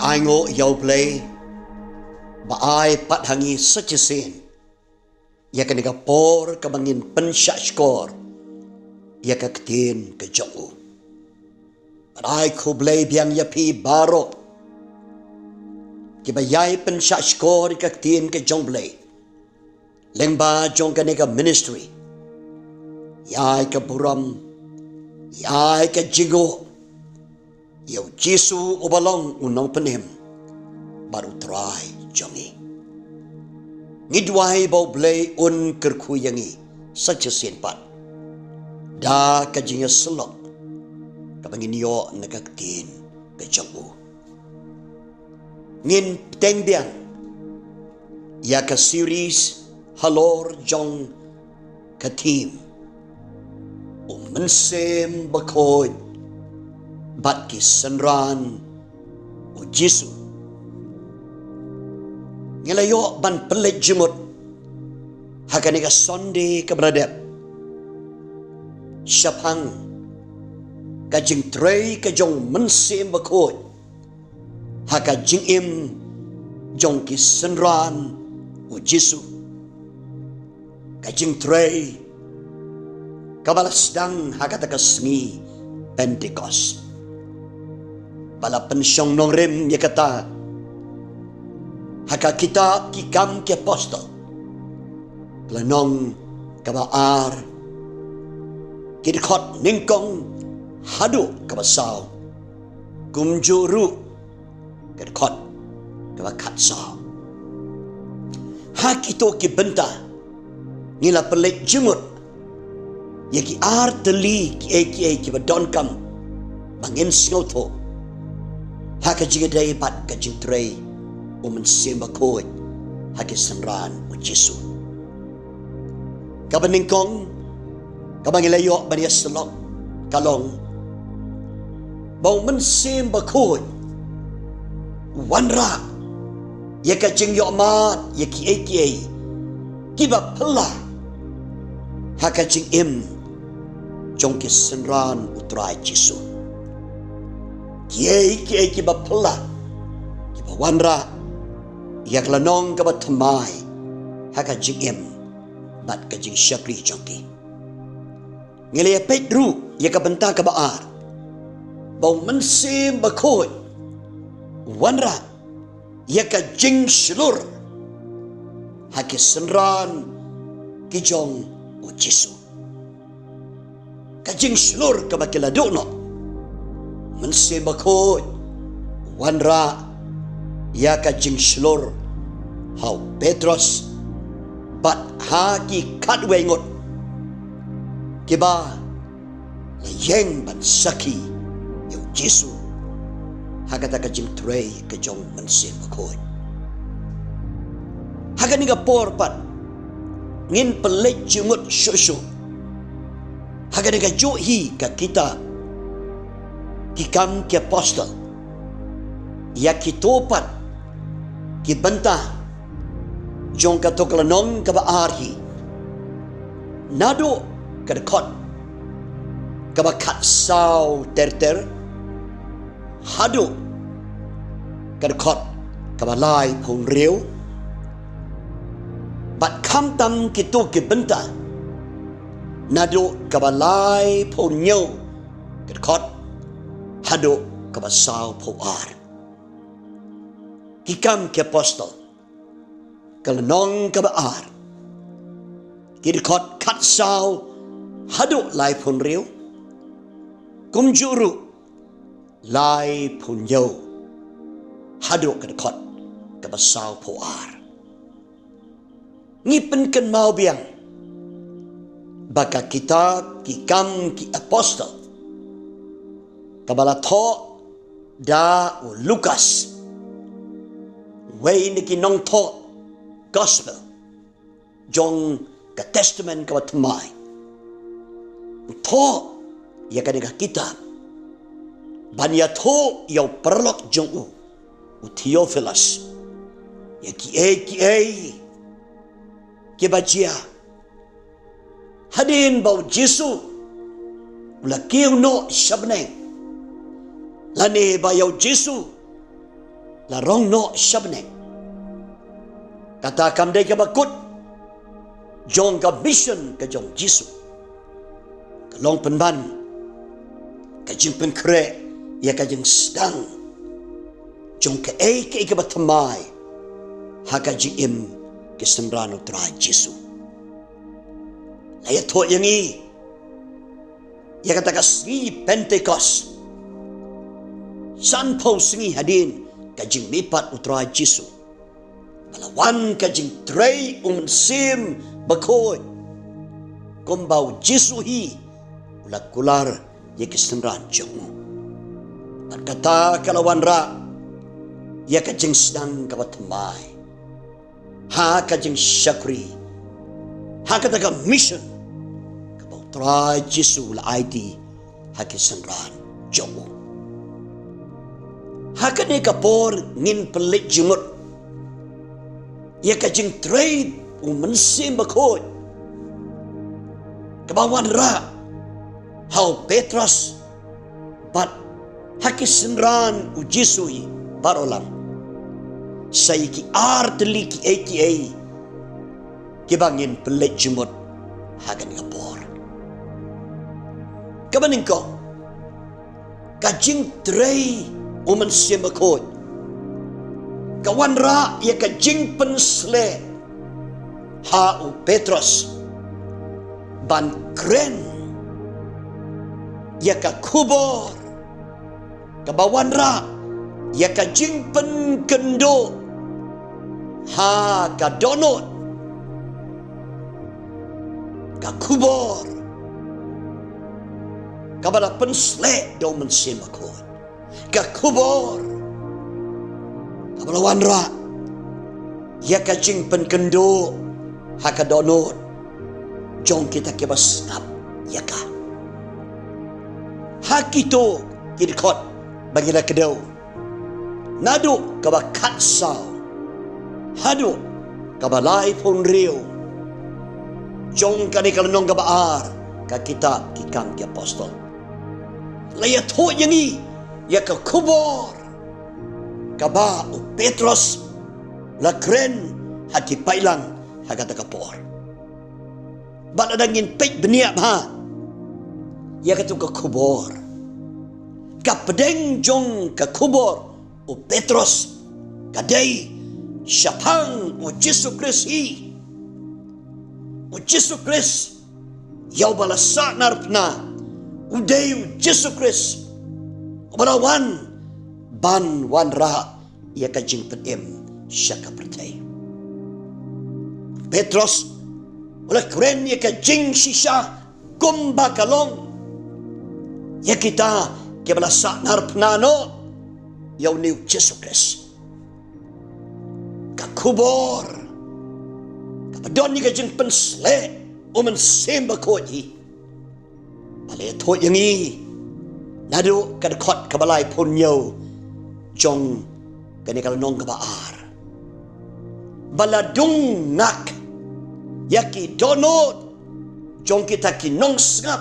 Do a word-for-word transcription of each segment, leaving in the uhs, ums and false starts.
Ai nguh ïa U Blei ba ai pat ha ngi sa shisien ïa kane ka por kaba ngin pynshah shkor ïa ka ktien ka jong u. Bad ai khublei biang ïa phi baroh kiba ïai pynshah shkor ïa ka ktien ka jong U Blei lyngba jong kane ka ministry. Ïai ka burom, ïai ka jingnguh ïa U Jisu uba long U Nongpynim bad U Trai jong ngi. Ngi duwai ba U Blei un kyrkhu ïa ngi sa shisien pat da ka jingïasyllok kaba ngin ïoh na ka ktien ka jong u. Ngin bteng biang ïa ka series halor jong ka theme U Mynsiem Bakhuid bad ki synran U Jisu. Ngi la ïoh ban pynleit jingmut ha kane ka Sunday kaba la dep shaphang ka jingtrei ka jong U Mynsiem Bakhuid ha ka jingim jong ki synran U Jisu. Ka jingtrei kaba la sdang ha kata ka sngi Pentekost. Ba la pynshong nongrim ïa kata ha ka kitab Ki Kam ki Apostol, ka lynnong kaba ar, ki dkhot nyngkong haduh kaba saw. Kumjuh ruh ka dkhot kaba khatsaw. Ha kito ki bynta ngi la pynleit jingmut ïa ki ar tylli kiei kiei kiba donkam ba ngin sngewthuh ha ka jingïadei bad ka jingtrei U Mynsiem Bakhuid ha ki synran U Jisu. Kaba nyngkong kaba ngi la ïoh ban ïasyllok ka long ba U Mynsiem Bakhuid u wanrah ïa ka jingïohmad ïa kiei kiei kiba phylla ha ka jingim jong ki synran U Trai Jisu. Kiei kiei kiba phylla kiba wanrah ïa ka lynnong kaba thymmai ha ka jingim bad ka jingshakri jong ki. Ngi la ïa peit ruh ïa ka bynta kaba ar ba U Mynsiem Bakhuid u wanrah ïa ka jingshlur ha ki synran ki jong U Jisu. Ka jingshlur kaba ki la duh noh, U Mynsiem Bakhuid u wanrah ïa ka jingshlur ha u Petros bad ha ki khatwei ngut kiba la ïeng ban sakhi ïa U Jisu ha kata ka jingtrei ka jong U Mynsiem Bakhuid. Ha kane ka por pat ngin pynleit jingmut shuh shuh ha kane kajuh hi ka kitab Ki Kam ki Apostol ïa kito pat ki bynta jong kato ka lynnong kaba ar hi, naduh ka dkhot kaba khatsaw ter ter haduh ka dkhot kaba laiphew hynriew, bad khamtam kito ki bynta naduh kaba laiphew hynñiew ka dkhot haduh kaba sawphew ar. Ki Kam ki Apostol, ka lynnong kaba ar, ki dkhot khatsaw haduh laiphew hynriew, kumjuh ruh laiphew hynñiew haduh ka dkhot kaba sawphew ar. Ngi pynkynmaw biang ba ka kitab Ki Kam ki Apostol, kaba la thoh da u Lukas, uwei na ki nongthoh Gospel jong ka Testament kaba thymmai, u thoh ïa kane ka kitab ban ïathuh ïa u paralok jong u, u Theophilus, ïa kiei kiei kiba jia hadien ba U Jisu u la kiew noh sha bneng, lane ba ïa U Jisu la rong noh sha bneng. Kata kam dei kaba kut jong ka mission ka jong Jisu. Ka long pynban ka jingpynkhreh ïa ka jingsdang jong kaei kaei kaba thymmai ha ka jingim ki synran U Trai Jisu. La ïathuh ïa ngi ïa kata ka sngi Pentekost, sanphew sngi hadien ka jingmihpat U Trai Jisu, ba la wan ka jingtrei U Mynsiem Bakhuid, kumba U Jisu hi u la kular ïa ki synran jong u. Bad kata ka la wanrah ïa ka jingsdang kaba thymmai ha ka jingshakri, ha kata ka mission kaba U Trai Jisu u la aiti ha ki synran jong u. Ha kane ka por ngin pynleit jingmut ïa ka jingtrei U Mynsiem Bakhuid kaba wanrah ha u Petros bad ha ki synran U Jisu hi baroh lang. Sa ïa ki ar tylli kiei kiei kiba ngin pynleit jingmut ha kane ka por. Kaba nyngkong, ka jingtrei U Mynsiem Bakhuid ka wanrah ïa ka jingpynsleh ha u Petros ban kren ïa ka khubor kaba wanrah ïa ka jingpynkynduh ha ka dohnud, ka khubor kaba la pynsleh da U Mynsiem Bakhuid, ka khubor kaba la wanrah ïa ka jingpynkynduh ha ka dohnud jong kita kiba sngap ïa ka. Ha kito ki dkhot ba ngi la kdew, naduh kaba khatsaw haduh kaba laiphew hynriew jong kane ka lynnong kaba ar ka kitab Ki Kam ki Apostol, la ïathuh ïa ngi ïa ka khubor kaba u Petros la kren ha ki paidlang ha kata ka por. Bad lada ngin peit bniah bha ïa katu ka khubor, ka pdeng jong ka khubor u Petros ka dei shaphang U Jisu Khrist hi. U Jisu Khrist ïa uba la sahnarphna, u dei U Jisu Khrist uba la wan ban wanrah ïa ka jingpynim sha ka pyrthei. Petros u la kren ïa ka jingshisha kumba ka long ïa kita kiba la sahnarphna noh ïa une U Jisu Khrist. Ka khubor kaba don ïa ka jingpynsleh U Mynsiem Bakhuid hi, ba la ïathuh ïa ngi naduh ka dkhot kaba laiphew hynñiew jong kane ka lynnong kaba ar, ba la dung ngak ïa ki dohnud jong kita ki nongsngap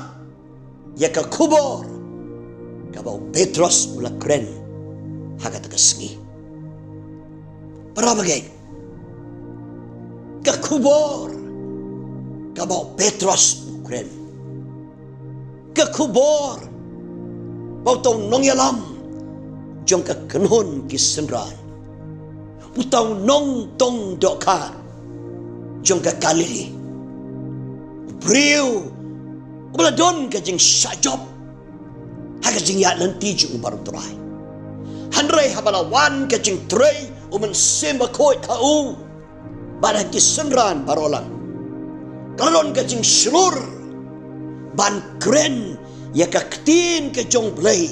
ïa ka khubor kaba u Petros u la kren ha kata ka sngi. Para bangeit, ka khubor kaba u Petros u kren, ka khubor ba uta u nongïalam jong ka kynhun ki synran, uta u nongtong dohkha jong ka Galili, u briew uba la don ka jingshah jop ha ka jingïaid lynti jong u baroh Trai. Hynrei haba la wan ka jingtrei U Mynsiem Bakhuid ha u bad ha ki synran baroh lang, ka la don ka jingshlur ban kren ïa ka ktien ka jong U Blei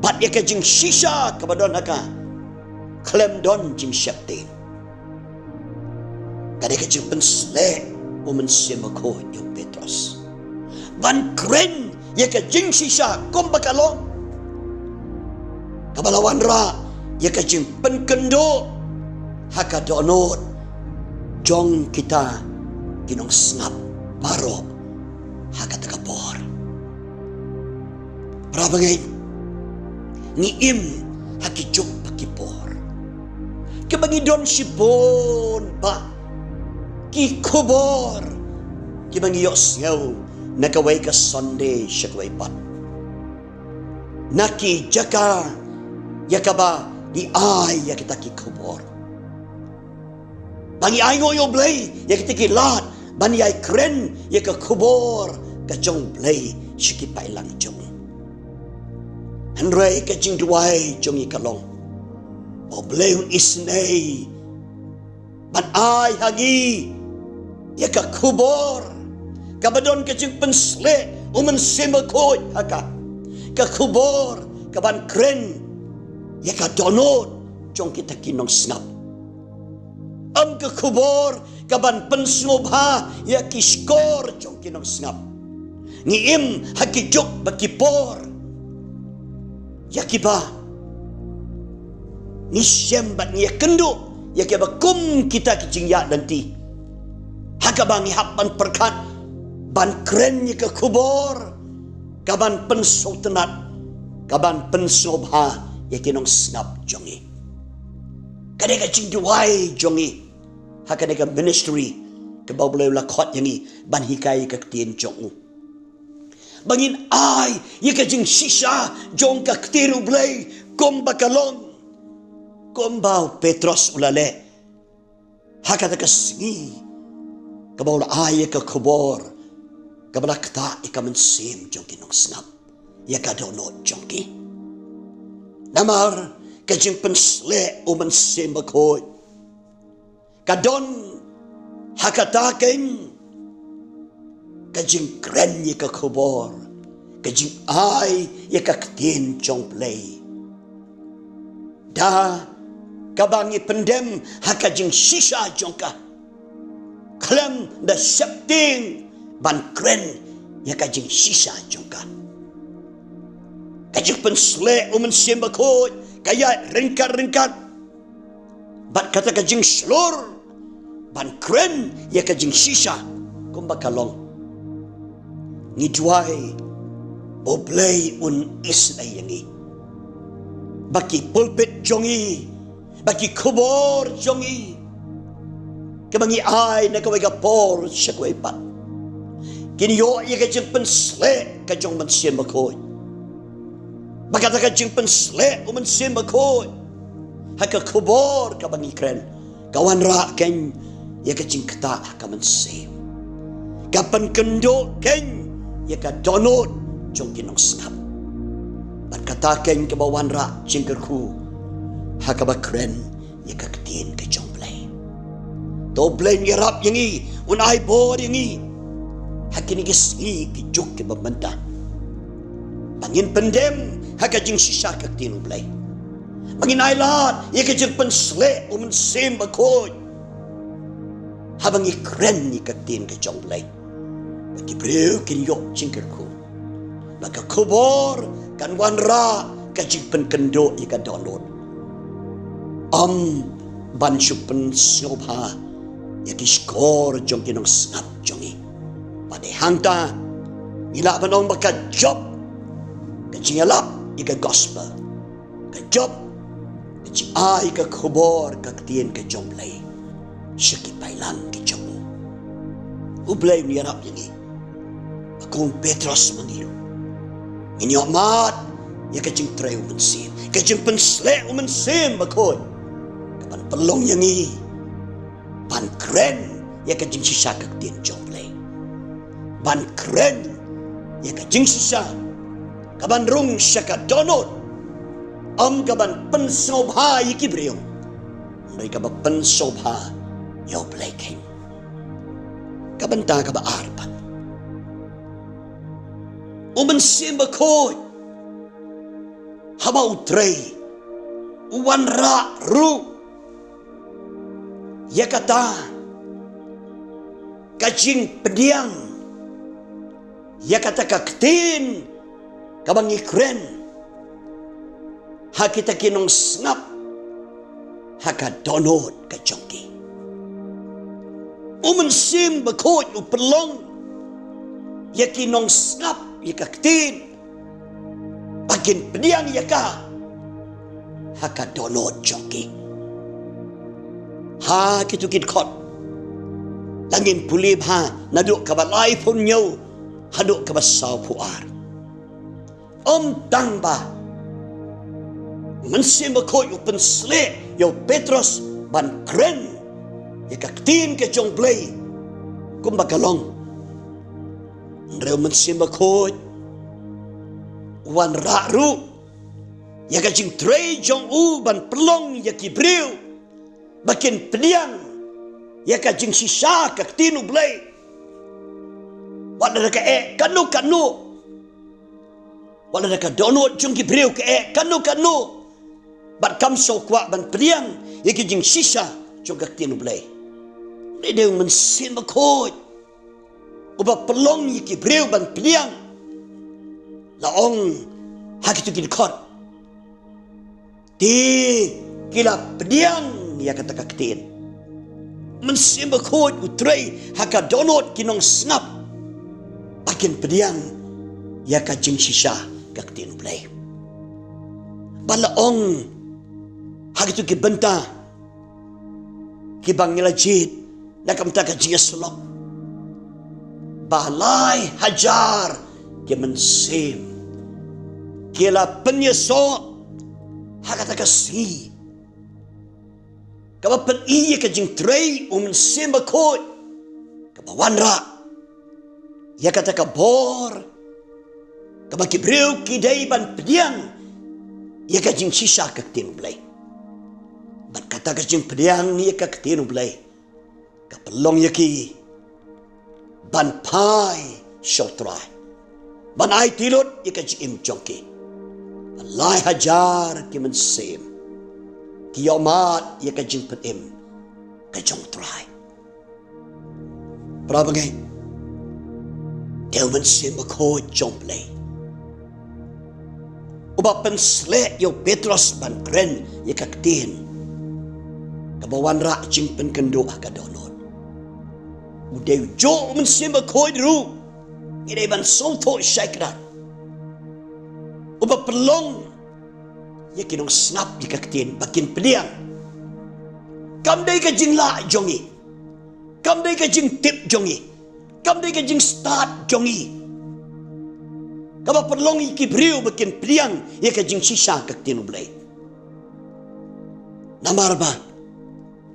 bad ïa ka jingshisha kaba don ha ka khlem don jingsheptieng. Ka dei ka jingpynsleh U Mynsiem Bakhuid ïa u Petros ban kren ïa ka jingshisha kumba ka long, kaba la wanrah ïa ka jingpynkynduh ha ka dohnud jong kita ki nongsngap baroh ha kata ka por. Para bangeit, ngi im ha ki juk bad ki por Ba ngi don shibun ba ki khubor kiba ngi ïohsngew na kawei ka Sunday sha kawei pat, na ki jaka ïa kaba ngi ai ïa kita ki khubor. Ba ngi ai nguh ïa U Blei ïa kita ki lad, ba ngi ai kren ïa ka khubor ka jong U Blei sha ki paidlang jong ngi. Hynrei ka jingduwai jong ngi ka long, U Blei un isynei ban ai ha ngi ïa ka khubor kaba don ka jingpynsleh U Mynsiem Bakhuid ha ka, ka khubor kaban kren ïa ka dohnud jong kita ki nongsngap. Ym ka khubor kaban pynsngewbha ïa ki shkor jong ki nongsngap. Ngi im ha ki juk bad ki por ïa kiba ngi shem bad ngi ïakynduh ïa kiba kum kita ki jingïaid lynti, ha kaba ngi hap ban pyrkhat ban kren ïa ka khubor kaban pynsngewtynnat, kaban pynsngewbha ïa ki nongsngap jong ngi. Ka dei ka jingduwai jong ngi ha kane ka ministry kaba U Blei u la khot ïa ngi ban hikai ïa ka ktien jong u, ba ngin ai ïa ka jingshisha jong ka ktien U Blei kumba ka long. Kumba u Petros u la leh ha kata ka sngi kaba u la ai ïa ka khubor kaba la ktah ïa ka mynsiem jong ki nongsngap, ïa ka dohnud jong ki. Namar ka jingpynsleh U Mynsiem Bakhuid ka don ha kata keiñ ka jingkren ïa ka khubor, ka jingai ïa ka ktien jong U Blei, da kaba ngi pyndem ha ka jingshisha jong ka, khlem da sheptieng ban kren ïa ka jingshisha jong ka. Ka jingpynsleh U Mynsiem Bakhuid ka ïaid ryngkat ryngkat bad kata ka jingshlur ban kren ïa ka jingshisha kumba ka long. Ngi duwai U Blei un isynei ïa ngi, ba ki pulpit jong ngi, ba ki khubor jong ngi, kaba ngi ai na kawei ka por sha kawei pat, kin ïoh ïa ka jingpynsleh ka jong U Mynsiem Bakhuid. Ba kata ka jingpynsleh U Mynsiem Bakhuid ha ka khubor kaba ngi kren ka wanrah keiñ ïa ka jingktah ha ka mynsiem, ka pynkynduh keiñ ïa ka dohnud jong ki nongsngap. Bad kata keiñ kaba wanrah jingkyrkhu ha kaba kren ïa ka ktien ka jong U Blei. To U Blei un ïarap ïa ngi, un ai bor ïa ngi ha kine ki sngi ki juk kiba mynta, ba ngin pyndem ha ka jingshisha ka ktien U Blei, ba ngin ailad ïa ka jingpynsleh U Mynsiem Bakhuid haba ngi kren ïa ka ktien ka jong U Blei, ba ki briew kin ïoh jingkyrkhu ba ka khubor kan wanrah ka jingpynkynduh ïa ka dohnud, ym ban shu pynsngewbha ïa ki shkor jong ki nongsngap jong ngi. Bad hangta ngi lah ban ong ba ka jop ka jingïalap ïa ka gospel, ka jop ka jingai ka khubor ka ktien ka jong U Blei sha ki paidlang ki jong u. U Blei un ïarap ïa ngi, ba kum u Petros ma ngi ruh ngin ïoh mad ïa ka jingtrei U Mynsiem, ka jingpynsleh U Mynsiem Bakhuid, kaban pynlong ïa ngi ban kren ïa ka jingshisha ka ktien jong U Blei, ban kren ïa ka jingshisha kaban rung sha ka dohnud, ym kaban pynsngewbha ïa ki briew, hynrei kaba pynsngewbha ïa U Blei keiñ. Ka bynta kaba ar pat, U Mynsiem Bakhuid haba u trei, u wanrah ruh ïa kata ka jingpdiang ïa kata ka ktien kaba ngi kren ha kita ki nongsngap ha ka dohnud ka jong ki. U Mynsiem Bakhuid u pynlong ïa ki nongsngap ïa ka ktien ba kin pdiang ïa ka ha ka dohnud jong ki. Ha kitu ki dkhot la ngin pule bha naduh kaba laiphew hynñiew haduh kaba sawphew ar. Ym tang ba u Mynsiem Bakhuid u pynsleh ïa u Petros ban kren ïa ka ktien ka jong U Blei kumba ka long. Hynrei u Mynsiem Bakhuid u wanrah ruh ïa ka jingtrei jong u ban pynlong ïa ki briew ba kin pdiang ïa ka jingshisha ka ktien U Blei. Wat lada ka eh kano kano, wat lada ka dohnud jong ki briew ka eh kano kano, bad kam shym kwah ban pdiang ïa ki jingshisha jong ka ktien U Blei. Dei dei u Mynsiem Bakhuid uba pynlong ïa ki briew ban pdiang. La ong ha kitu ki dkhot, te ki la pdiang ïa kata ka ktien. Mynsiem Bakhuid u trei ha ka dohnud ki nongsngap ba kin pdiang ïa ka jingshisha ka ktien U Blei. Ba la ong ha kitu ki bynta kiba ngi la jied na ka bynta ka jingïasyllok ba lai hajar ki mynsiem ki la pynïasoh ha kata ka sngi kaba pyni ïa ka jingtrei u Mynsiem Bakhuid kaba wanrah ïa kata ka bor kaba ki briew ki dei ban pdiang ïa ka jingshisha ka ktien U Blei. Bad kata ka jingpdiang ïa ka ktien U Blei ka pynlong ïa ki ban phai sha U Trai, ban aiti lut ïa ka jingim jong ki. Ban lai hajar ki mynsiem ki ïohmad ïa ka jingpynim ka jong U Trai. Para bangeit, dei u Mynsiem Bakhuid jong U Blei uba pynsleh ïa u Petros ban kren ïa ka ktien kaba wanrah jingpynkynduh ha ka dohnud. U dei u juh u Mynsiem Bakhuid ruh ngi dei ban sngewthuh shai kdar, uba pynlong ïa ki nongsngap ïa ka ktien ba kin pdiang. Kam dei ka jinglah jong ngi, kam dei ka jingtip jong ngi, kam dei ka jingstad jong ngi kaba pynlong ïa ki briew ba kin pdiang ïa ka jingshisha ka ktien U Blei. Namar ba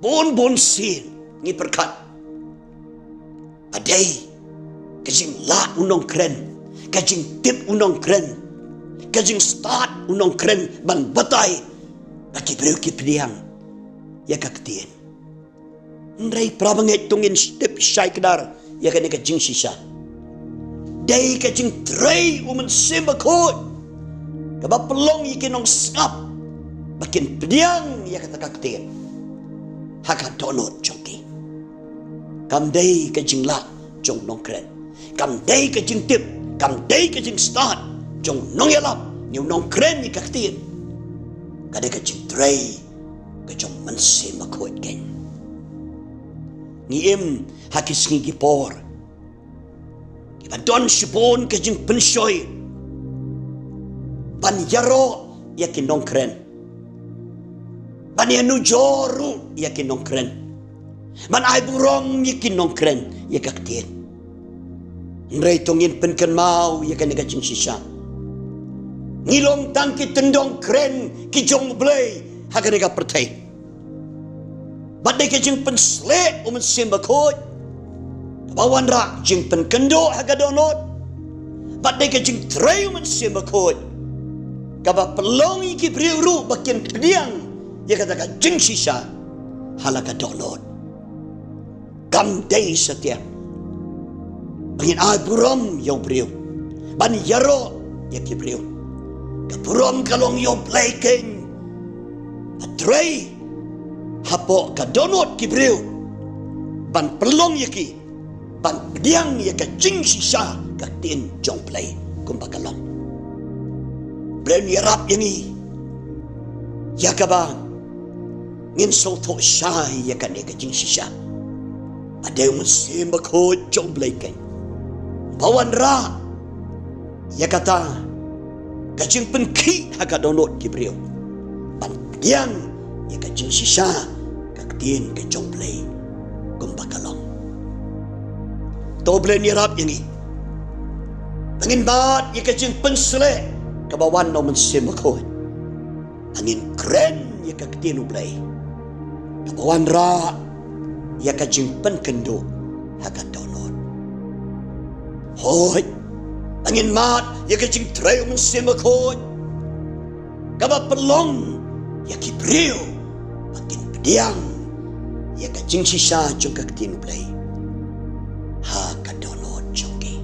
bun bun sien ngi pyrkhat ba dei ka jinglah u nongkren, ka jingtip u nongkren, ka jingstad u nongkren ban batai ba ki briew ki pdiang ïa ka ktien. Hynrei para bangeit, to ngin tip shai kdar ïa kane ka jingshisha. Dei ka jingtrei u Mynsiem Bakhuid kaba pynlong ïa ki nongsngap ba kin pdiang ïa kata ka ktien ha ka dohnud jong ki. Kam dei ka jinglah jong u nongkren, kam dei ka jingtip, kam dei ka jingstad jong u nongïalap ne u nongkren ïa ka ktien. Ka dei ka jingtrei ka jong u Mynsiem Bakhuid keiñ. Ngi im ha ki sngi ki por kiba don shibun ka jingpynshoi ban ïaroh ïa ki nongkren, ban ïanujor ruh ïa ki nongkren, ban ai burom ïa ki nongkren ïa ka ktien. Hynrei to ngin pynkynmaw ïa kane ka jingshisha. Ngi long tang ki tyndong kren ki jong U Blei ha kane ka pyrthei. Bad dei ka jingpynsleh u Mynsiem Bakhuid kaba wanrah jingpynkynduh ha ka dohnud. Bad dei ka jingtrei u Mynsiem Bakhuid kaba pynlong ïa ki briew ruh ba kin pdiang ïa kata ka jingshisha ha la ka dohnud. Kam dei satia ba ngin ai burom ïa u briew, ban ïaroh ïa ki briew. Ka burom ka long ïa U Blei keiñ, ba trei hapoh ka dohnud ki briew ban pynlong ïa ki ban pdiang ïa ka jingshisha ka ktien jong U Blei kumba ka long. Briew ïarap ïa ngi ïa kaba ngin sngewthuh shai ïa kane ka jingshisha. Ba dei u Mynsiem Bakhuid jong U Blei keiñ ba wanrah ïa kata ka jingpynkhih ha ka dohnud ki briew ban pdiang ïa ka jingshisha ka ktien ka jong U Blei kumba ka long. To U Blei un ïarap ïa ngi ba ngin mad ïa ka jingpynshlur kaba wan na U Mynsiem Bakhuid. Ba ngin kren ïa ka ktien U Blei kaba wanrah ïa ka jingpynkynduh ha ka dohnud. Hooid, ba ngin mad ïa ka jingtrei U Mynsiem Bakhuid kaba pynlong ïa ki briew ba kin pdiang ïa ka jingshisha jong ka ktien U Blei ha ka dohnud jong ki.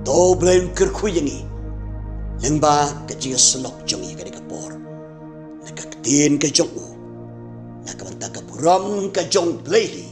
To U Blei un kyrkhu ïa ngi lyngba ka jingïasyllok jong ngi ha kane ka por na ka ktien ka jong u, na ka bynta ka burom ka jong U Blei hi